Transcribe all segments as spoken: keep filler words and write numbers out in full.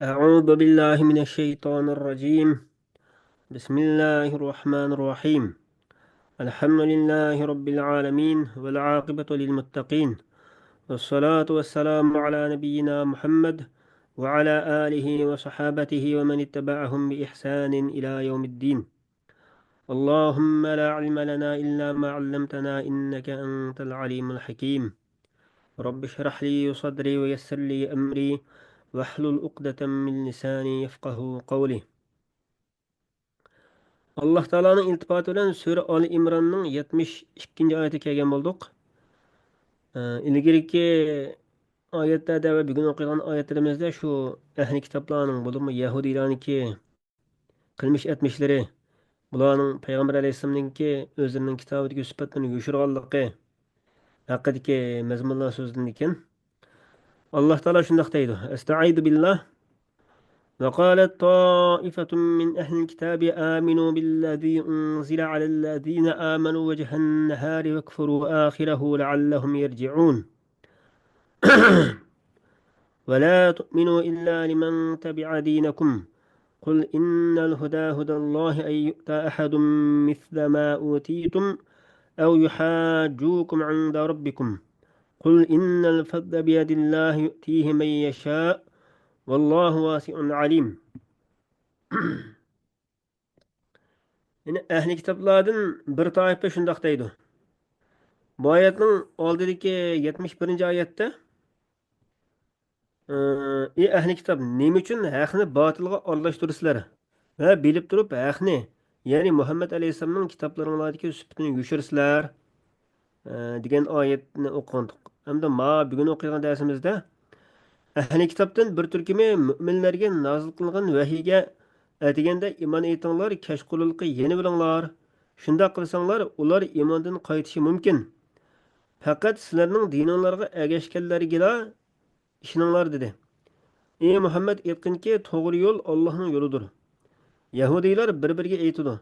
أعوذ بالله من الشيطان الرجيم. بسم الله الرحمن الرحيم. الحمد لله رب العالمين، والعاقبة للمتقين، والصلاة والسلام على نبينا محمد وعلى آله وصحابته ومن اتبعهم بإحسان إلى يوم الدين. اللهم لا علم لنا إلا ما علمتنا إنك أنت العليم الحكيم. رب اشرح لي صدري ويسر لي أمري واحلل عقدة من لساني يفقه قولي. ئاللاھ تائالانىڭ ئىلتىپاتى بىلەن سۈرە ئالى ئىمراننىڭ يەتمىش ئىككىنچى ئايىتىگە كەلگەن بولدۇق. ئە، ئىلگىرىكى ئايەتلەردە ۋە بۈگۈن ئوقۇيدىغان ئايەتلىرىمىزدە شۇ ئەھلى كىتابلارنىڭ، بولۇپمۇ يەھۇدىيلارنىڭكى قىلمىش ئەتمىشلىرى، بۇلارنىڭ پەيغەمبەر ئەلەيھىسسالامنىڭكى ئۆزلىرىنىڭ كىتابىدىكى سۈپەتلىرىنى يوشۇرغانلىقى ھەققىدىكى مەزمۇنلار سۆزلىنىدىكەن. ئاللاھ تائالا شۇنداق دەيدۇ، ئەستەئىزۇ بىللاھ. وقالت طائفة من أهل الكتاب آمنوا بالذي أنزل على الذين آمنوا وجه النهار واكفروا آخره لعلهم يرجعون. ولا تؤمنوا إلا لمن تبع دينكم. قل إن الهدى هدى الله أن يؤتى أحد مثل ما أوتيتم أو يحاجوكم عند ربكم. قل إن الفضل بيد الله يؤتيه من يشاء والله واسع عليم. يەنى ئەھلى كىتابلاردىن بىر تائىپە شۇنداق دەيدۇ. بۇ ئايەتنىڭ ئالدىدىكى يەتمىش بىرىنچى ئايەتتە، ئى، ئەي ئەھلى كىتاب، نېمە ئۈچۈن ھەقنى باتىلغا ئارىلاشتۇرىسىلەر ۋە بىلىپ تۇرۇپ ھەقنى، يەنى مۇھەممەد ئەلەيھىسسالامنىڭ كىتابلىرىڭلاردىكى سۈپىتىنى يوشۇرىسىلەر؟ ئە، دېگەن ئايەتنى ئوقۇغانتۇق. ئەمدى ما بۈگۈن ئوقۇيدىغان دەرسىمىزدە ئەھلى كىتابتىن بىر تۈركۈمى مۆمىنلەرگە نازىل قىلىنغان ۋەھىيگە ئەتىگەندە ئىمان ئېيتىڭلار، كەچقۇرۇنلۇقى يېنىۋېلىڭلار. شۇنداق قىلساڭلار، ئۇلار ئىماندىن قايتىشى مۇمكىن. پەقەت سىلەرنىڭ دىنىڭلارغا ئەگەشكەنلەرگىلا ئىشىنىڭلار، دېدى. ئى مۇھەممەد، ئېيتقىنكى، توغرا يول ئاللاھنىڭ يولىدۇر. يەھۇدىيلار بىر-بىرىگە ئېيتىدۇ،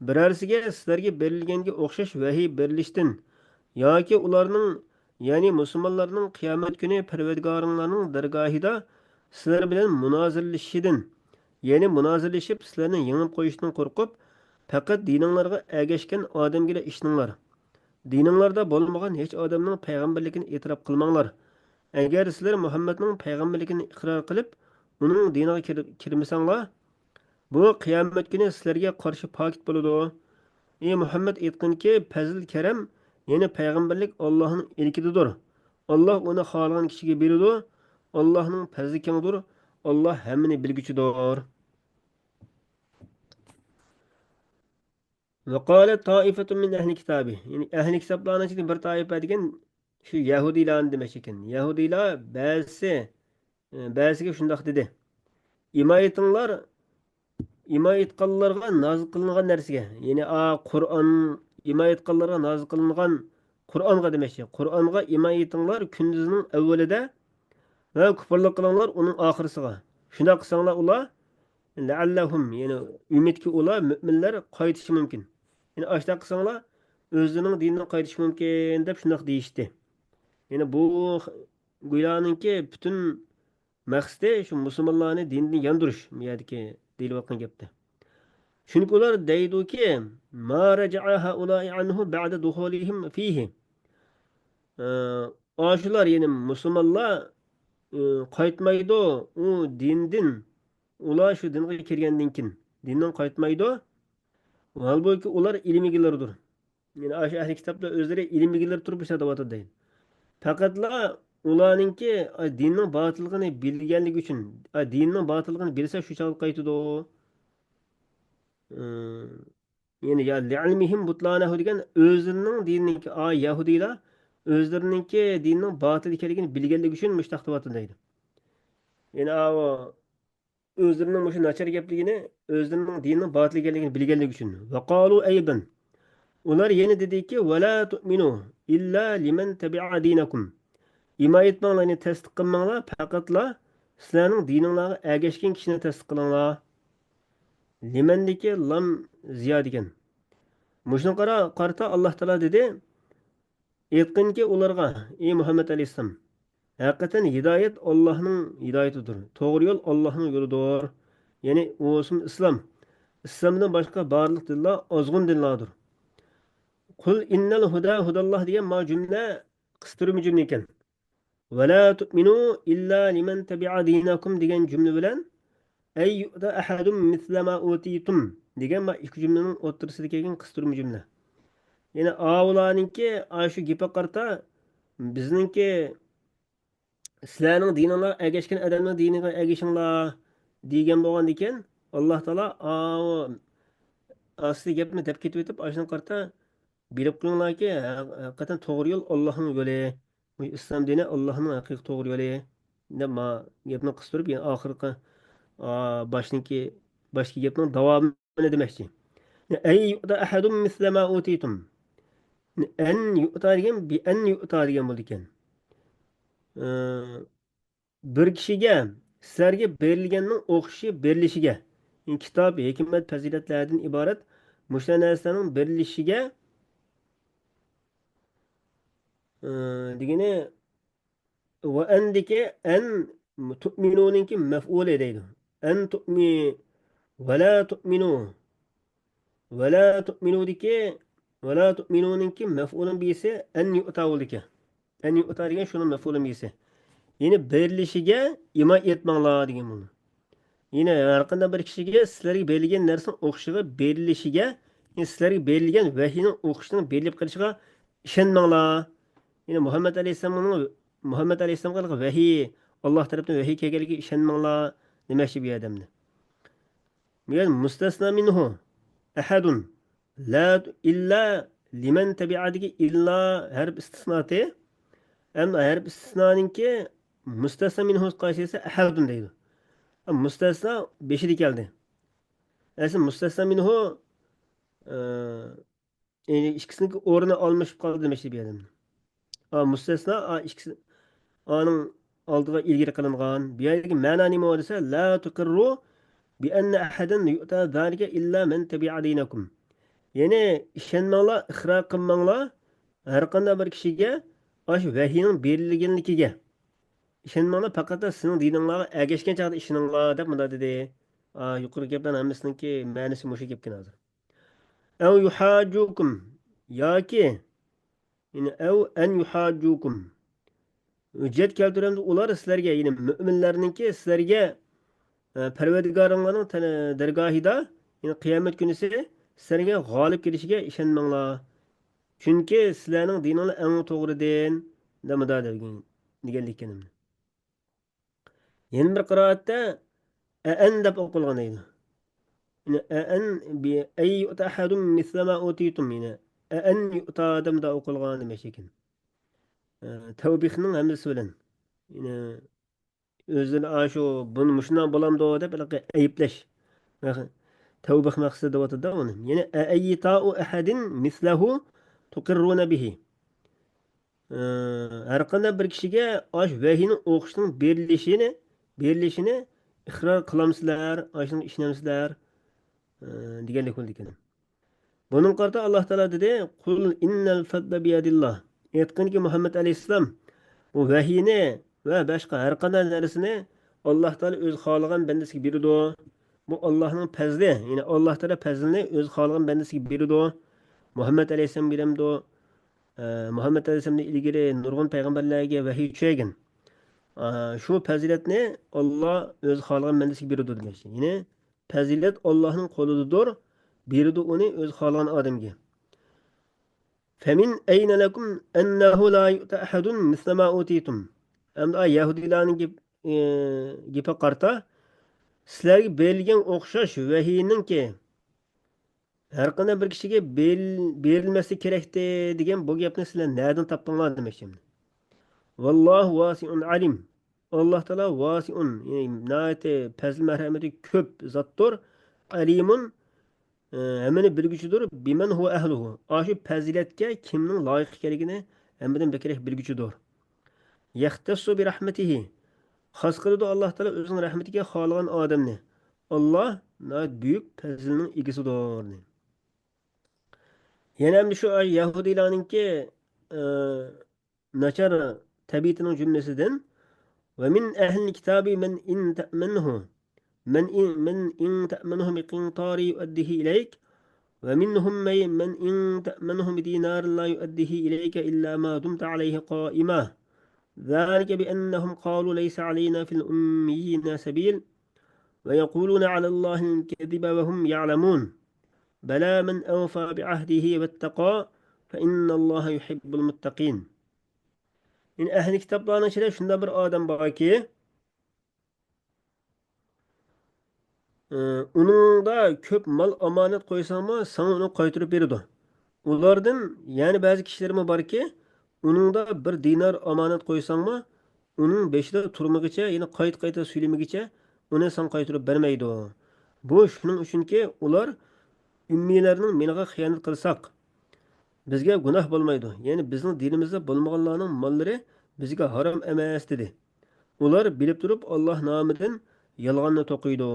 بىرەرسىگە سىلەرگە بېرىلگەنگە ئوخشاش ۋەھىي بېرىلىشتىن ياكى ئۇلارنىڭ، يەنى مۇسۇلمانلارنىڭ قىيامەت كۈنى پەرۋەردىگارىڭلارنىڭ دەرگاھىدا سىلەر بىلەن مۇنازىرىلىشىشىدىن، يەنى مۇنازىرىلىشىپ سىلەرنى يېڭىپ قويۇشتىن قورقۇپ، پەقەت دىنىڭلارغا ئەگەشكەن ئادەمگىلا ئىشىنىڭلار. دىنىڭلاردا بولمىغان ھېچ ئادەمنىڭ پەيغەمبەرلىكىنى ئېتىراپ قىلماڭلار. ئەگەر سىلەر مۇھەممەدنىڭ پەيغەمبەرلىكىنى ئىقرار قىلىپ، ئۇنىڭ دىنىغا كىر-، كىرمىسەڭلار، بۇ قىيامەت كۈنى سىلەرگە قارشى پاكىت بولىدۇ. ئى مۇھەممەد، ئېيتقىنكى، پەزىل-كەرەم، يەنى پەيغەمبەرلىك ئاللاھنىڭ ئىلكىدىدۇر. ئاللاھ ئۇنى خالىغان كىشىگە بېرىدۇ. ئاللاھنىڭ پەزلى كەڭدۇر. ئاللاھ ھەممىنى بىلگۈچىدۇر. وقالت طائفة من أهل الكتاب، يەنى ئەھلى كىتابلارنىڭ ئىچىدە بىر تائىپە دېگەن شۇ يەھۇدىيلارنى دېمەكچى ئىكەن. يەھۇدىيلار بەزىسى، بەزىسىگە شۇنداق دېدى، ئىمان ئېيتىڭلار، ئىمان ئېيتقانلارغا نازىل قىلىنغان نەرسىگە، يەنى ئا، قۇرئان، ئىمان ئېيتقانلارغا نازىل قىلىنغان قۇرئانغا دېمەكچى. قۇرئانغا ئىمان ئېيتىڭلار كۈندۈزنىڭ ئەۋۋىلىدە ۋە كۇپۇرلۇق قىلىڭلار ئۇنىڭ ئاخىرسىغا. شۇنداق قىلساڭلار ئۇلار، لەئەللەھۇم، يەنى ئۈمىدكى ئۇلار، مۆمىنلەر قايتىشى مۇمكىن. يەنى ئاشۇنداق قىلساڭلار ئۆزلىرىنىڭ دىنىدىن قايتىشى مۇمكىن دەپ شۇنداق دېيىشتى. يەنى بۇ گويانىڭكى پۈتۈن مەقسىتى شۇ مۇسۇلمانلارنى دىندىن ياندۇرۇش، بۇ يەردىكى دېيىلىۋاتقان گەپتە. چۈنكى ئۇلار دەيدۇكى، ما رجع هؤلاء عنه بعد دخولهم فيه. ئاشۇلار، يەنى مۇسۇلمانلار، ئى، قايتمايدۇ ئۇ دىندىن، ئۇلار شۇ دىنغا كىرگەندىن كېيىن دىندىن قايتمايدۇ. ھالبۇكى، ئۇلار ئىلىم ئىگىلىرىدۇر. يەنى ئاشۇ ئەھلى كىتابلار ئۆزلىرى ئىلىم ئىگىلىرى تۇرۇپ ئىشلەۋاتىدۇ دەيدۇ. پەقەتلا ئۇلارنىڭكى، ئاي، دىننىڭ باتىللىقىنى بىلگەنلىكى ئۈچۈن، ئاي، دىننىڭ باتىللىقىنى بىلسە شۇ چاغدا قايتىدۇ. ئى، يەنى يا لىئىلمىھىم بۇتلانەھۇ دېگەن ئۆزلىرىنىڭ دىنىنىڭكى، ئا، يەھۇدىيلار ئۆزلىرىنىڭكى دىننىڭ باتىل ئىكەنلىكىنى بىلگەنلىكى ئۈچۈن مۇشۇنداق دەۋاتىدۇ دەيدۇ. يەنى ئاۋۇ ئۆزلىرىنىڭ مۇشۇ ناچار گەپلىكىنى، ئۆزلىرىنىڭ دىنىنىڭ باتىل ئىكەنلىكىنى بىلگەنلىكى ئۈچۈن. ۋەقالۇ ئەيزەن، ئۇلار يەنە دېدىكى، ۋەلا تۇئمىنۇ ئىللا لىمەن تەبىئە دىنەكۇم. ئىمان ئېيتماڭلار، يەنى تەستىق قىلماڭلار، پەقەتلا سىلەرنىڭ دىنىڭلارغا ئەگەشكەن كىشىنى تەستىق قىلىڭلار. لىمەندىكى لام زىيادە ئىكەن. مۇشۇنىڭغا قارا-، قارىتا ئاللاھ تائالا دېدى، ئېيتقىنكى ئۇلارغا، ئى مۇھەممەد ئەلەيھىسسالام، ھەقىقەتەن ھىدايەت ئاللاھنىڭ ھىدايىتىدۇر. توغرا يول ئاللاھنىڭ يولىدۇر. يەنى ئۇ بولسىمۇ ئىسلام. ئىسلامدىن باشقا بارلىق دىنلار ئازغۇن دىنلاردۇر. قۇل ئىننەل ھۇدە ھۇدەللاھ دېگەن ما جۈملە قىستۇرما جۈملە ئىكەن. ۋەلا تۇئمىنۇ ئىللا لىمەن تەبىئە دىنەكۇم دېگەن جۈملە بىلەن ئەن يۇئتە ئەھەدۇم مىسلە ما ئۇتىتۇم دېگەن ما ئىككى جۈملىنىڭ ئوتتۇرىسىدا كەلگەن قىستۇرما جۈملە. يەنى ئاۋۇلارنىڭكى ئاشۇ گېپىگە قارىتا بىزنىڭكى سىلەرنىڭ دىنىڭلارغا ئەگەشكەن ئادەمنىڭ دىنىغا ئەگىشىڭلار دېگەن بولغاندىكىن، ئاللاھ تائالا ئاۋۇ ئاستى گەپنى دەپ كېتىۋېتىپ، ئاشۇنىڭغا قارىتا بىلىپ قويۇڭلاركى، ھەقىقەتەن توغرا يول ئاللاھنىڭ يولى. بۇ ئىسلام دىنى ئاللاھنىڭ ھەقىقىي توغرا يولى دەپ ما گەپنى قىستۇرۇپ، يەنە ئاخىرقى، ئا، باشنىڭكى، باشتىكى گەپنىڭ داۋامىنى دېمەكچى. ئەن يۇئتە ئەھەدۇم مىسلە ما ئۇتىتۇم. ئەن يۇئتا دېگەن، بىئەن يۇئتا دېگەن بولىدىكەن. ئە، بىر كىشىگە سىلەرگە بېرىلگەننىڭ ئوخشىشى بېرىلىشىگە، يەنى كىتاب، ھېكمەت، پەزىلەتلەردىن ئىبارەت مۇشۇ نەرسىلەرنىڭ بېرىلىشىگە، ئە، دېگىنى، ۋە ئەندىكى ئەن تۇئمىنۇنىڭكى مەفئۇلى دەيدۇ. ئەن تۇئمى، ۋەلا تۇئمىنۇ. ۋەلا تۇئمىنۇدىكى، ۋەلا تۇئمىنۇنىڭكى مەفئۇلۇن بىسى ئەن يۇئتا بولىدىكەن. ئەن يۇئتا دېگەن شۇنىڭ مەفئۇلۇن بىسى. يەنى بېرىلىشىگە ئىمان ئېيتماڭلار دېگەن بولىدۇ. يەنى ھەر قانداق بىر كىشىگە سىلەرگە بېرىلگەن نەرسىنىڭ ئوخشىشىغا بېرىلىشىگە، يەنى سىلەرگە بېرىلگەن ۋەھىينىڭ ئوخشىشىنىڭ بېرىلىپ قېلىشىغا ئىشەنمەڭلار. يەنى مۇھەممەد ئەلەيھىسسالامنىڭ، مۇھەممەد ئەلەيھىسسالامغا ۋەھىي، ئاللاھ تەرەپتىن ۋەھىي كەلگەنلىكىگە ئىشەنمەڭلار دېمەكچى بۇ ئادەمنى. بۇ يەردە مۇستەسنا مىنھۇ ئەھەدۇن. لا، ئىللا لىمەن تەبىئەدىكى ئىللا ھەرپ ئىستىسناتى. ئەمما ھەرپ ئىستىسنانىڭكى مۇستەسنا مىنھۇ قايسى دېسە ئەھەدۇن دەيدۇ. مۇستەسنا بېشىدا كەلدى. ئەسلى مۇستەسنا مىنھۇ، ئە، يەنى ئىككىسىنىڭكى ئورنى ئالمىشىپ قالدى دېمەكچى بۇ يەردە. ئا، مۇستەسنا، ئا، ئىككىسى، ئانىڭ ئالدىغا ئىلگىرى قىلىنغان. بۇ يەردىكى مەنا نېمە دېسە، لا تۇقىررۇ بىئەننە ئەھەدەن يۇئتا زالىكە ئىللا مەن تەبىئە دىنەكۇم. يەنى ئىشەنمەڭلار، ئىقرار قىلماڭلار، ھەر قانداق بىر كىشىگە ئاشۇ ۋەھىينىڭ بېرىلگەنلىكىگە. ئىشەنمەڭلار، پەقەت سىزنىڭ دىنىڭلارغا ئەگەشكەن چاغدا ئىشىنىڭلار دەپ مۇنداق دېدى. ئا، يۇقىرىقى گەپلەرنىڭ ھەممىسىنىڭكى مەنىسى مۇشۇ گەپكەن ھازىر. ئەۋ يۇھاججۇكۇم، ياكى، يەنى ئەۋ ئەن يۇھاججۇكۇم. ھۆججەت كەلتۈرەمدۇ ئۇلار سىلەرگە، يەنى مۆمىنلەرنىڭكى سىلەرگە، ئە، پەرۋەردىگارىڭلارنىڭ تەن-، دەرگاھىدا، يەنى قىيامەت كۈنىسى سىلەرگە غالىب كېلىشىگە ئىشەنمەڭلار. چۈنكى سىلەرنىڭ دىنىڭلار ئەڭ توغرىدىن، دەپ مۇنداق دېگەن، دېگەنلىككەن. يەنە بىر قىرائەتتە ئەئەن دەپ ئوقۇلغان دەيدۇ. يەنى ئەئەن بى-، ئەي يۇئتە ئەھەدۇم مىسلە ما ئۇتىتۇم، يەنى ئەئەن يۇئتا دەپ مۇنداق ئوقۇلغان دېمەكچى ئىكەن. ئە، تەۋبىخنىڭ ھەمزىسى بىلەن. يەنى ئۆزلىرى ئاشۇ، بۇنى مۇشۇنداق بولامدۇ دەپ ھېلىقى ئەيىبلەش. تەۋبىخ مەقسىتى دەۋاتىدۇ ئۇنى. يەنى ئەئەيتاءۇ ئەھەدىن مىسلەھۇ تۇقىررۇنە بىھى. ئە، ھەر قانداق بىر كىشىگە ئاش ۋەھىينىڭ ئوقۇشنىڭ بېرىلىشىنى، بېرىلىشىنى ئىقرار قىلامسىلەر، ئاشۇنىڭغا ئىشىنەمسىلەر، ئە، دېگەندەك بولىدىكەن. بۇنىڭغا قارىتا ئاللاھ تائالا دېدى، قۇل ئىننەل فەزلە بىيەدىللاھ. ئېيتقىنكى، مۇھەممەد ئەلەيھىسسالام، بۇ ۋەھىينى ۋە باشقا ھەر قانداق نەرسىنى ئاللاھ تائالا ئۆزى خالىغان بەندىسىگە بېرىدۇ. بۇ ئاللاھنىڭ پەزلى، يەنى ئاللاھ تائالا پەزلىنى ئۆزى خالىغان بەندىسىگە بېرىدۇ. مۇھەممەد ئەلەيھىسسالامغا بېرەمدۇ؟ ئە، مۇھەممەد ئەلەيھىسسالامدىن ئىلگىرى نۇرغۇن پەيغەمبەرلەرگە ۋەھىي چۈشەيگەن. ئە، شۇ پەزىلەتنى ئاللاھ ئۆزى خالىغان بەندىسىگە بېرىدۇ دېمەكچى. يەنى پەزىلەت ئاللاھنىڭ قولىدىدۇر، بېرىدۇ ئۇنى ئۆزى خالىغان ئادەمگە. فەمىن ئەينە لەكۇم ئەننەھۇ لا يۇئتە ئەھەدۇن مىسلە ما ئۇتىتۇم. ئەمدى ئا يەھۇدىيلارنىڭ گېپ-، ئى، گېپىگە قارىتا، سىلەرگە بېرىلگەن ئوخشاش ۋەھىينىڭكى ھەر قانداق بىر كىشىگە بېرىل-، بېرىلمەسلىكى كېرەكتى دېگەن بۇ گەپنى سىلەر نەدىن تاپتىڭلار دېمەكچى. ۋاللاھۇ ۋاسىئۇن ئەلىم. ئاللاھ تائالا ۋاسىئۇن، يەنى ناھايىتى پەزىل مەرھەمىتى كۆپ زاتتۇر. ئەلىمۇن، ئە، ھەممىنى بىلگۈچىدۇر. بىمەن ھۇۋە ئەھلۇھۇ. ئاشۇ پەزىلەتكە كىمنىڭ لايىق ئىكەنلىكىنى ھەممىدىن بەكرەك بىلگۈچىدۇر. يەختەسسۇ بىرەھمىتىھى. خاس قىلىدۇ ئاللاھ تائالا ئۆزىنىڭ رەھمىتىگە خالىغان ئادەمنى. ئاللاھ ناھايىتى بۈيۈك پەزىلنىڭ ئىگىسىدۇر. يەنە ئەمدى شۇ يەھۇدىيلارنىڭكى، ئە، ناچار تەبىئىتىنىڭ جۈملىسىدىن ومن أهل الكتاب من إن تأمنه، من إن، من إن تأمنه بقنطار يؤده إليك، ومنهم من، من إن تأمنه بدينار لا يؤده إليك إلا ما دمت عليه قائما، ذلك بأنهم قالوا ليس علينا في الأميين سبيل، ويقولون على الله الكذب وهم يعلمون، بلى من أوفى بعهده واتقى، فإن الله يحب المتقين. يەنى ئەھلى كىتابلارنىڭ ئىچىدە شۇنداق بىر ئادەم باركى، ئۇنىڭدا كۆپ مال ئامانەت قويساڭمۇ، ساڭا ئۇنى قايتۇرۇپ بېرىدۇ. ئۇلاردىن يەنە بەزى كىشىلەرمۇ باركى، ئۇنىڭدا بىر دىنار ئامانەت قويساڭمۇ، ئۇنىڭ بېشىدا تۇرمىغىچە، يەنى قايتا-قايتا سۈيلىمىگىچە ئۇنى ساڭا قايتۇرۇپ بەرمەيدۇ. بۇ شۇنىڭ ئۈچۈنكى، ئۇلار ئۈممىيلەرنىڭ مېلىغا خىيانەت قىلساق، بىزگە گۇناھ بولمايدۇ. يەنى بىزنىڭ دىنىمىزدا بولمىغانلارنىڭ ماللىرى بىزگە ھارام ئەمەس، دېدى. ئۇلار بىلىپ تۇرۇپ ئاللاھ نامىدىن يالغاننى توقۇيدۇ.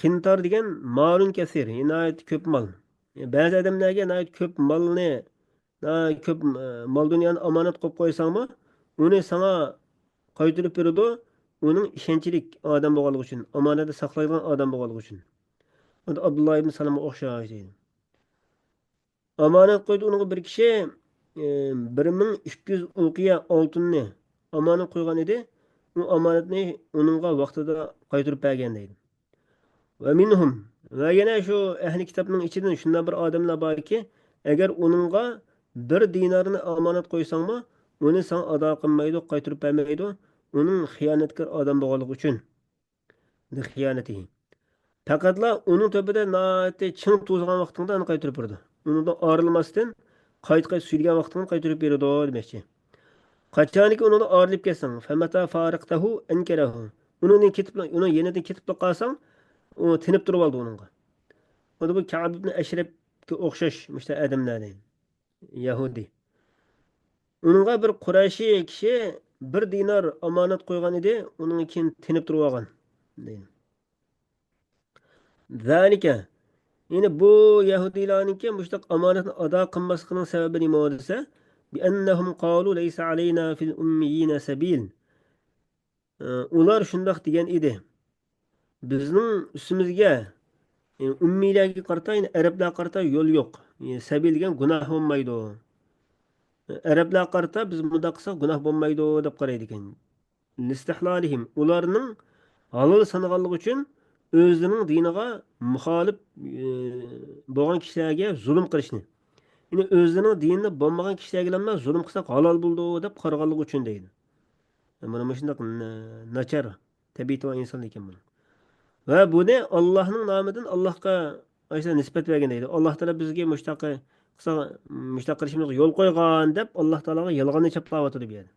قىنتار دېگەن مالۇن كەسىر، ناھايىتى كۆپ مال. بەزى ئادەملەرگە ناھايىتى كۆپ مالنى، ناھايىتى كۆپ مال دۇنيانى ئامانەت قويۇپ قويساڭمۇ، ئۇنى ساڭا قايتۇرۇپ بېرىدۇ، ئۇنىڭ ئىشەنچلىك ئادەم بولغانلىقى ئۈچۈن، ئامانەتنى ساقلايدىغان ئادەم بولغانلىقى ئۈچۈن. خۇددى ئابدۇللا ئىبن سالامغا ئوخشاش دەيدۇ. ئامانەت قويدى ئۇنىڭغا بىر كىشى، ئى، بىر مىڭ ئىككى يۈز ئۇقىيە ئالتۇننى ئامانەت قويغان ئىدى. ئۇ ئامانەتنى ئۇنىڭغا ۋاقتىدا قايتۇرۇپ بەرگەن دەيدۇ. ۋە مىنھۇم، ۋە يەنە شۇ ئەھلى كىتابنىڭ ئىچىدىن شۇنداق بىر ئادەملەر باركى، ئەگەر ئۇنىڭغا بىر دىنارنى ئامانەت قويساڭمۇ، ئۇنى ساڭا ئادا قىلمايدۇ، قايتۇرۇپ بەرمەيدۇ، ئۇنىڭ خىيانەتكار ئادەم بولغانلىقى ئۈچۈن. لخيانته. پەقەتلا ئۇنىڭ تۆپىدە ناھايىتى چىڭ تۇرغان ۋاقتىڭدا ئۇنى قايتۇرۇپ بېرىدۇ. ئۇنىڭدىن ئايرىلماستىن، قايتا-قايتا سۈيلىگەن ۋاقتىڭدا قايتۇرۇپ بېرىدۇ دېمەكچى. قاچانكى ئۇنىڭدىن ئايرىلىپ كەتسەڭ، فمتى فارقته أنكره. ئۇنىڭدىن كېتىپلا، ئۇنىڭ يېنىدىن كېتىپلا قالساڭ، ئۇ تىنىپ تۇرۇۋالىدۇ ئۇنىڭغا. خۇددى بۇ كەئب ئىبن ئەشرەپكە ئوخشاش مۇشۇنداق ئادەملەر دەيدۇ. يەھۇدىي. ئۇنىڭغا بىر قۇرەيشىي كىشى بىر دىنار ئامانەت قويغان ئىدى، ئۇنىڭ كېيىن تىنىپ تۇرۇۋالغان دەيدۇ. ذلك، يەنى بۇ يەھۇدىيلارنىڭكى مۇشۇنداق ئامانەتنى ئادا قىلماسلىقىنىڭ سەۋەبى نېمە دېسە، بأنهم قالوا ليس علينا في الأميين سبيل. ئۇلار شۇنداق دېگەن ئىدى. بىزنىڭ ئۈستىمىزگە، ئۇممىيلەرگە قارىتا، يەنى ئەرەبلەرگە قارىتا يول يوق. سەبىل دېگەن گۇناھ بولمايدۇ. ئەرەبلەرگە قارىتا بىز مۇنداق قىلساق گۇناھ بولمايدۇ دەپ قارايدىكەن. لاستحلالهم، ئۇلارنىڭ ھالال سانىغانلىقى ئۈچۈن ئۆزلىرىنىڭ دىنىغا مۇخالىپ، ئى، بولغان كىشىلەرگە زۇلۇم قىلىشنى. يەنى ئۆزلىرىنىڭ دىنىدا بولمىغان كىشىلەرگىلا زۇلۇم قىلساق ھالال بولىدۇ دەپ قارىغانلىقى ئۈچۈن دەيدۇ. مانا مۇشۇنداق نا-، ناچار تەبىئىتى بار ئىنسان ئىكەن بۇنىڭ. ۋە بۇنى ئاللاھنىڭ نامىدىن ئاللاھقا ئاشۇنداق نىسبەت بەرگەن دەيدۇ. ئاللاھ تائالا بىزگە مۇشۇنداق قىلسا، مۇشۇنداق قىلىشىمىزغا يول قويغان دەپ ئاللاھ تائالاغا يالغاننى چاپلاۋاتىدۇ بۇ يەردە.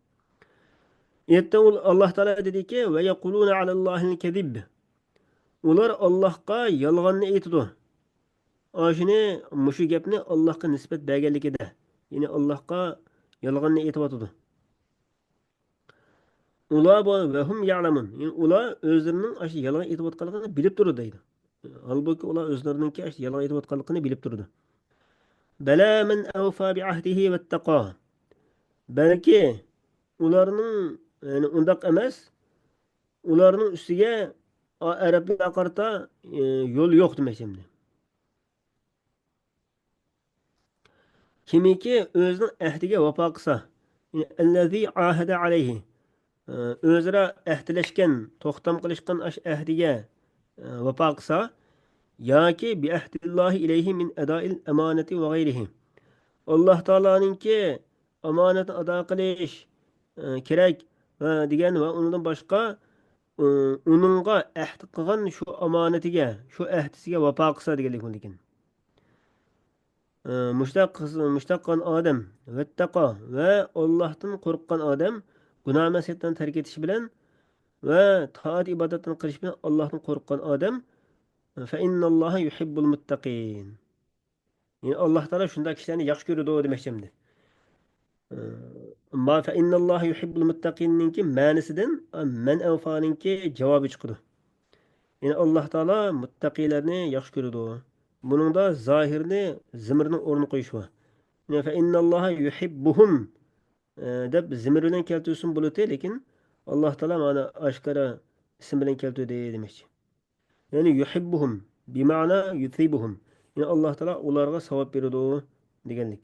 ئېيتتى ئۇ، ئاللاھ تائالا دېدىكى، ۋە يەقۇلۇنە ئەلەللاھىل كەزىب. ئۇلار ئاللاھقا يالغاننى ئېيتىدۇ. ئاشۇنى، مۇشۇ گەپنى ئاللاھقا نىسبەت بەرگەنلىكىدە، يەنى ئاللاھقا يالغاننى ئېيتىۋاتىدۇ. ئۇلار بۇ، ۋەھۇم يەلەمۇن. يەنى ئۇلار ئۆزلىرىنىڭ ئاشۇ يالغان ئېيتىۋاتقانلىقىنى بىلىپ تۇرىدۇ دەيدۇ. ھالبۇكى، ئۇلار ئۆزلىرىنىڭكى ئاشۇ يالغان ئېيتىۋاتقانلىقىنى بىلىپ تۇرىدۇ. بەلە مەن ئەۋفا بىئەھدىھى ۋەتتەقا. بەلكى ئۇلارنىڭ، يەنى ئۇنداق ئەمەس، ئۇلارنىڭ ئۈستىگە ئا-، ئەرەبلەرگە قارىتا، ئى، يول يوق دېمەكچى ئەمدى. كىمكى ئۆزىنىڭ ئەھدىگە ۋاپا قىلسا، يەنى الذي عاهد عليه، ئۆزئارا ئەھدىلەشكەن، توختام قىلىشقان ئاشۇ ئەھدىگە، ۋاپا قىلسا، ياكى بعهد الله إليه من أداء الأمانة وغيره، ئاللاھ تائالانىڭكى ئامانەتنى ئادا قىلىش، كېرەك ۋە دېگەن ۋە ئۇنىڭدىن باشقا، ئۇنىڭغا ئەھدى قىلغان شۇ ئامانىتىگە، شۇ ئەھدىسىگە ۋاپا قىلسا دېگەنلىك بولىدىكەن. ئى، مۇشتاق قىلسا، مۇشتاق قىلغان ئادەم، ۋەتتەقا، ۋە ئاللاھتىن قورققان ئادەم گۇناھ مەسىيەتلەرنى تەرك ئېتىش بىلەن ۋە تائەت ئىبادەتلەرنى قىلىش بىلەن ئاللاھتىن قورققان ئادەم، فإن الله يحب المتقين. يەنى ئاللاھ تائالا شۇنداق كىشىلەرنى ياخشى كۆرىدۇ دېمەكچى ئەمدى. ئەمما فإن الله يحب المتقين نىڭكى مەنىسىدىن مەن ئەۋفانىڭكى جاۋابى چىقىدۇ. يەنى ئاللاھ تائالا مۇتتەقىيلەرنى ياخشى كۆرىدۇ. بۇنىڭدا زاھىرنى زىمىرنىڭ ئورنىغا قويۇش بار. يەنى فإن الله يحبهم، ئە، دەپ زىمىر بىلەن كەلتۈرسىمۇ بولاتتى، لېكىن ئاللا تائالا مانا ئاشكارا ئىسىم بىلەن كەلتۈردى دېمەكچى. يەنى يۇھىببۇھۇم بىمەنا يۇسىبۇھۇم. يەنى ئاللا تائالا ئۇلارغا ساۋاب بېرىدۇ دېگەنلىك.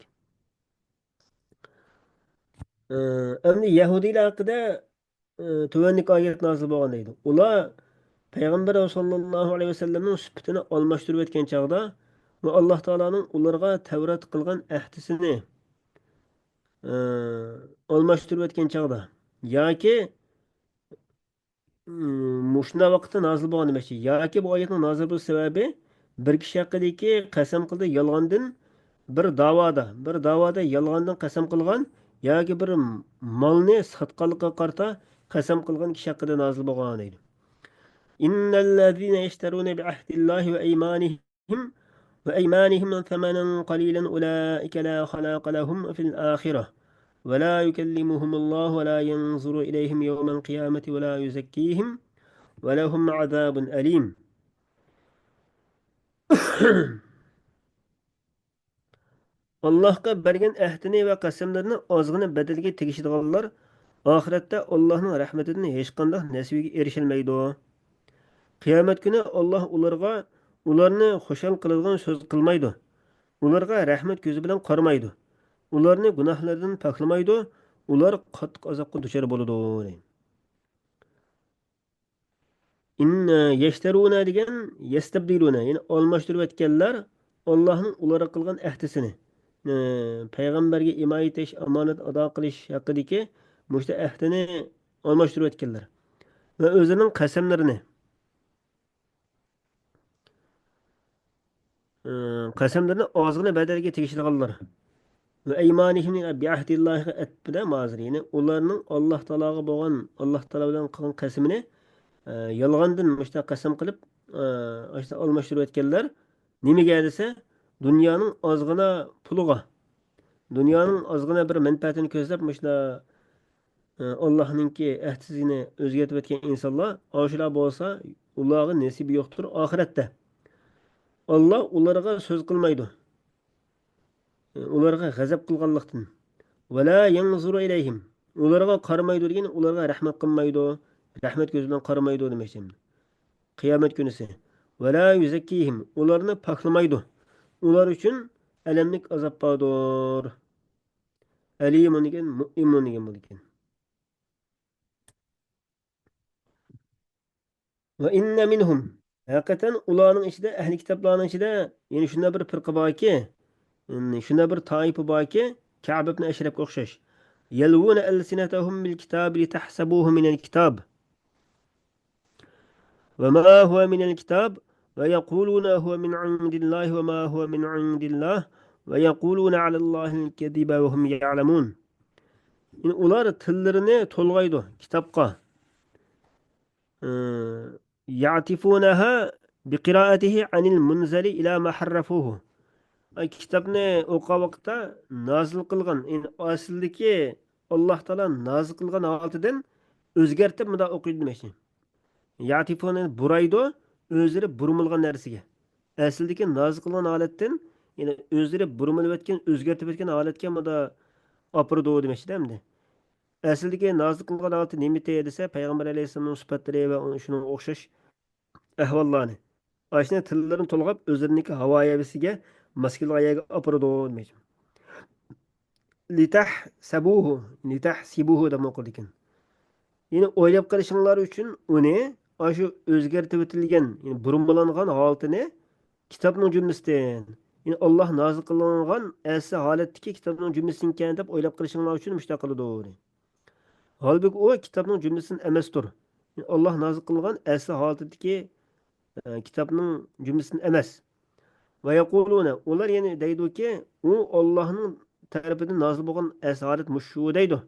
ئە، ئەمدى يەھۇدىيلار ھەققىدە، ئە، تۆۋەندىكى ئايەت نازىل بولغان دەيدۇ. ئۇلار پەيغەمبەر ساللاللاھۇ ئەلەيھى ۋەسەللەمنىڭ سۈپىتىنى ئالماشتۇرۇۋەتكەن چاغدا ۋە ئاللا تائالانىڭ ئۇلارغا تەۋرات قىلغان ئەھدىسىنى، ئە، ئالماشتۇرۇۋەتكەن چاغدا ياكى، ئىم، مۇشۇنداق ۋاقىتتا نازىل بولغان دېمەكچى. ياكى بۇ ئايەتنىڭ نازىل بولۇش سەۋەبى بىر كىشى ھەققىدىكى قەسەم قىلدى يالغاندىن بىر داۋادا، بىر داۋادا يالغاندىن قەسەم قىلغان ياكى بىر مالنى ساتقانلىقىغا قارىتا قەسەم قىلغان كىشى ھەققىدە نازىل بولغان دەيدۇ. إن الذين يشترون بعهد الله وأيمانهم وأيمانهم ثمنا قليلا أولئك لا خلاق لهم في الآخرة ولا يكلمهم الله ولا ينظر إليهم يوم القيامة ولا يزكيهم ولهم عذاب أليم. ئاللاھقا بەرگەن ئەھدىنى ۋە قەسەملىرىنى ئازغىنە بەدەلگە تېگىشىدىغانلار ئاخىرەتتە ئاللاھنىڭ رەھمىتىدىن ھېچقانداق نەسىۋىگە ئېرىشەلمەيدۇ. قىيامەت كۈنى ئاللاھ ئۇلارغا، ئۇلارنى خۇشال قىلىدىغان سۆز قىلمايدۇ. ئۇلارغا رەھمەت كۆزى بىلەن قارىمايدۇ. ئۇلارنى گۇناھلىرىدىن پاكلىمايدۇ. ئۇلار قاتتىق ئازابقا دۇچار بولىدۇ. ئىن، يەشتەرۇنە دېگەن يەستەبدىلۇنە، يەنى ئالماشتۇرۇۋەتكەنلەر ئاللاھنىڭ ئۇلارغا قىلغان ئەھدىسىنى، ئە، پەيغەمبەرگە ئىمان ئېيتىش، ئامانەت ئادا قىلىش ھەققىدىكى مۇشۇ ئەھدىنى ئالماشتۇرۇۋەتكەنلەر ۋە ئۆزىنىڭ قەسەملىرىنى، ئە، قەسەملىرىنى ئازغىنە بەدەلگە تېگىشىدىغانلار. ۋە ئەيمانىھىم بىئەھدىللاھىغا ئەتپىدە مازىر. يەنى ئۇلارنىڭ ئاللاھ تائالاغا بولغان، ئاللاھ تائالا بىلەن قىلغان قەسىمىنى، ئە، يالغاندىن مۇشۇنداق قەسەم قىلىپ، ئە، ئاشۇنداق ئالماشتۇرۇۋەتكەنلەر. نېمىگە دېسە، دۇنيانىڭ ئازغىنا پۇلىغا، دۇنيانىڭ ئازغىنا بىر مەنپەئەتىنى كۆزلەپ مۇشۇنداق، ئە، ئاللاھنىڭكى ئەھدىسىنى ئۆزگەرتىۋەتكەن ئىنسانلار، ئاشۇلار بولسا ئۇلارغا نېسىبى يوقتۇر ئاخىرەتتە. ئاللاھ ئۇلارغا سۆز قىلمايدۇ. ئۇلارغا غەزەپ قىلغانلىقتىن. ۋەلا يەنزۇرۇ ئىلەيھىم. ئۇلارغا قارىمايدۇ دېگەن، ئۇلارغا رەھمەت قىلمايدۇ. رەھمەت كۆزى بىلەن قارىمايدۇ دېمەكچى. قىيامەت كۈنىسى. ۋەلا يۇزەككىھىم. ئۇلارنى پاكلىمايدۇ. ئۇلار ئۈچۈن ئەلەملىك ئازاب باردۇر. ئەلىمۇن دېگەن، مۇئلىمۇن دېگەن بولىدىكەن. ۋە ئىننە مىنھۇم. ھەقىقەتەن ئۇلارنىڭ ئىچىدە، ئەھلى كىتابلارنىڭ ئىچىدە، يەنى شۇنداق بىر پىرقە باركى، يەنى شۇنداق بىر تائىپە باركى، كەئب ئىبن ئەشرەپكە ئوخشاش. يەلۋۇنە ئەلسىنەتەھۇم بىل كىتاب لىتەھسەبۇھۇ مىنەل كىتاب. وما هو من الكتاب ويقولون هو من عند الله وما هو من عند الله ويقولون على الله الكذب وهم يعلمون. يەنى ئۇلار تىللىرىنى تولغايدۇ كىتابقا. يعطفونها بقراءته عن المنزل إلى ما حرفوه. ئاي، كىتابنى ئوقۇغان ۋاقىتتا نازىل قىلغان، يەنى ئەسلىدىكى ئاللاھ تائالا نازىل قىلغان ھالىتىدىن ئۆزگەرتىپ مۇنداق ئوقۇيدۇ دېمەكچى. يعطفون، يەنى بۇرايدۇ، ئۆزلىرى بۇرمىلىغان نەرسىگە. ئەسلىدىكى نازىل قىلغان ھالەتتىن، يەنى ئۆزلىرى بۇرمىلىۋەتكەن، ئۆزگەرتىۋەتكەن ھالەتكە مۇنداق ئاپىرىدۇ دېمەكچىدە ئەمدى. ئەسلىدىكى نازىل قىلغان ھالىتى نېمىتى دېسە، پەيغەمبەر ئەلەيھىسسالامنىڭ سۈپەتلىرى ۋە شۇنىڭغا ئوخشاش ئەھۋاللارنى. ئاشۇنى تىللىرىنى تولغاپ، ئۆزلىرىنىڭكى ھاۋا ھەيۋىسىگە ماس كېلىدىغان يەرگە ئاپىرىدۇ دېمەكچى. لىتەھسەبۇھۇ، لىتەھسىبۇھۇ دەپ ئوقۇلىدىكەن. يەنى ئويلاپ قېلىشىڭلار ئۈچۈن ئۇنى، ئاشۇ ئۆزگەرتىۋېتىلگەن، يەنى بۇرمىلانغان ھالىتىنى كىتابنىڭ جۈملىسىدىن، يەنى ئاللاھ نازىل قىلغان ئەسلى ھالەتتىكى كىتابنىڭ جۈملىسىدىنكەن دەپ ئويلاپ قېلىشىڭلار ئۈچۈن مۇشۇنداق قىلىدۇ. ھالبۇكى ئۇ كىتابنىڭ جۈملىسىدىن ئەمەستۇر. يەنى ئاللاھ نازىل قىلغان ئەسلى ھالىتىدىكى، ئە، كىتابنىڭ جۈملىسىدىن ئەمەس. ۋە يەقۇلۇنە، ئۇلار يەنە دەيدۇكى، ئۇ ئاللاھنىڭ تەرىپىدىن نازىل بولغان ئەسلى ھالەت مۇشۇ دەيدۇ.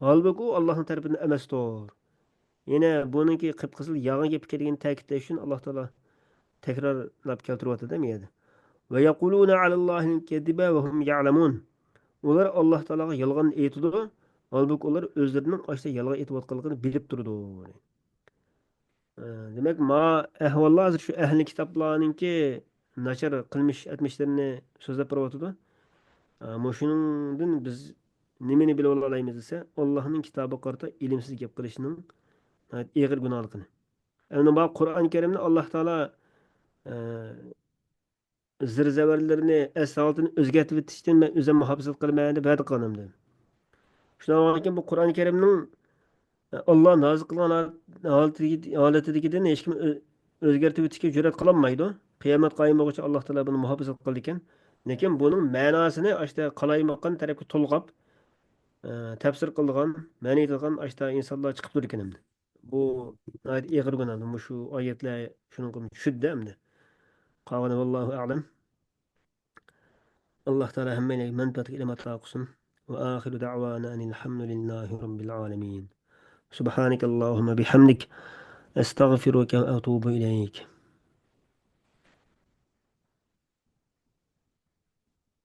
ھالبۇكى ئۇ ئاللاھنىڭ تەرىپىدىن ئەمەستۇر. يەنە بۇنىڭكى قىپقىزىل يالغان گەپ ئىكەنلىكىنى تەكىتلەش ئۈچۈن ئاللاھ تائالا تەكرارلاپ كەلتۈرۈۋاتىدۇ بۇ يەردە. ۋە يەقۇلۇنە ئەلەللاھىل كەزىبە ۋە ھۇم يەلەمۇن. ئۇلار ئاللاھ تائالاغا يالغان ئېيتىدۇ، ھالبۇكى ئۇلار ئۆزلىرىنىڭ ئاشۇنداق يالغان ئېيتىۋاتقانلىقىنى بىلىپ تۇرىدۇ. ئە، دېمەك، ما ئەھۋاللار ھازىر شۇ ئەھلى كىتابلارنىڭكى ناچار قىلمىش ئەتمىشلىرىنى سۆزلەپ بېرىۋاتىدۇ. ئە، مۇشۇنىڭدىن بىز نېمىنى بىلىۋالالايمىز دېسە، ئاللاھنىڭ كىتابىغا قارىتا ئىلىمسىز گەپ قىلىشنىڭ ناھايىتى ئېغىر گۇناھلىقىنى. ئەمدى بۇ قۇرئان كەرىمنى ئاللاھ تائالا، ئە، زىر-زەۋەرلىرىنى، ئەس ھالىتىنى ئۆزگەرتىۋېتىشتىن مەن ئۆزۈم مۇھاپىزەت قىلىمەن دەپ ۋەدە قىلغان ئەمدى. شۇنداق بولغاندىكىن بۇ قۇرئان كەرىمنىڭ، ئە، ئاللاھ نازىل قىلغان ھالىتىدىكى-، ھالىتىدىكىدىن ھېچكىم ئۆ-، ئۆزگەرتىۋېتىشكە جۈرئەت قىلالمايدۇ. قىيامەت قايىم بولغۇچە ئاللاھ تائالا بۇنى مۇھاپىزەت قىلىدىكەن. لېكىن بۇنىڭ مەناسىنى ئاشتا قالايمىقان تەرەپكە تولغاپ، ئە، تەپسىر قىلىدىغان، مەنە ئېيتىدىغان ئاشتا ئىنسانلار چىقىپ تۇرىدىكەن ئەمدى. بۇ ناھايىتى ئېغىر گۇناھ. مۇشۇ ئايەتلەر شۇنىڭغا چۈشىدۇ ئەمدى. قالغىنى ۋاللاھۇ ئەلەم. ئاللاھ تائالا ھەممەيلەنگە مەنپەئەتلىك ئىلىم ئاتا قىلسۇن. وآخر دعوانا أن الحمد لله رب العالمين. سبحانك اللهم بحمدك، أستغفرك وأتوب إليك.